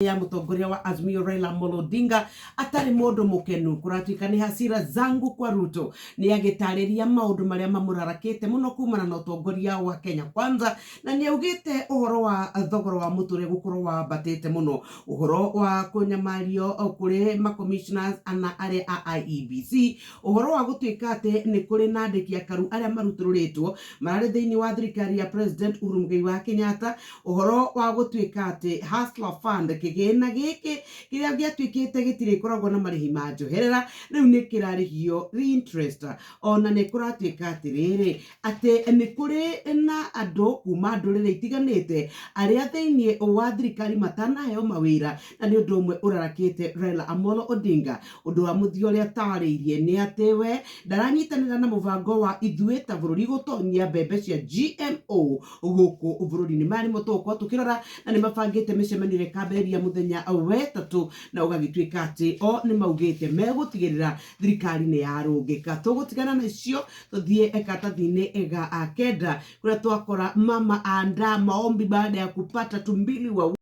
Ya mũtongoria wa Azimio Raila Amolo Odinga atarĩ mũndũ mũkenu. Kũratuĩka nĩ hasira zangu kwa Ruto. Nĩ agĩtarĩria maũndũ marĩa mamũrarakĩte mũno kumana na ũtongoria wa Kenya Kwanza, na nĩ augĩte ũhoro wa thogora wa mũtũrĩre gũkorwo wambatĩte mũno, ũhoro wa kũnyamario kũrĩ ma commissioners ana arĩa a IEBC, ũhoro wa gũtuĩka atĩ nĩ kũrĩ na andĩki akaru arĩa marutũrũrĩtwo mararĩ thĩinĩ wa thirikari ya President Uhuru Muigai wa Kenyatta, ũhoro wa gũtuĩka atĩ Hustler Fund, kĩgĩna gĩkĩ kĩrĩa gĩatuĩkĩte gĩtirĩkoragwo na marĩhi ma njoherera, rĩu nĩ kĩrarĩhio interest. Ona nĩ kũratuĩka atĩrĩrĩ, atĩ nĩ kũrĩ na andũ kuma ndũrĩrĩ itiganĩte arĩa thĩinĩ wa thirikari matanaheo mawĩra, na nĩ ũndũ ũmwe ũrarakĩte Raila Amolo Odinga. Ũndũ wa mũthia ũrĩa atarĩirie nĩ atĩ we ndaranyitanĩra na mũbango wa ithuĩ ta bũrũri gũtonyia mbembe cia GMO gũkũ bũrũri-inĩ. Maya nĩmo tũgũkorwo tũkĩrora, na nĩ mabangĩte mĩcemanio ĩrĩa ĩkambĩrĩria mũthenya wetatũ, na ũgagĩtuĩka atĩ o nĩ maugĩte megũtigĩrĩra thirikari nĩ yarũngĩka. Tũgũtigana na icio tũthiĩ karatathi-inĩ ga kenda, kũrĩa twakora mama andaa maombi baada ya kupata tumbili wa.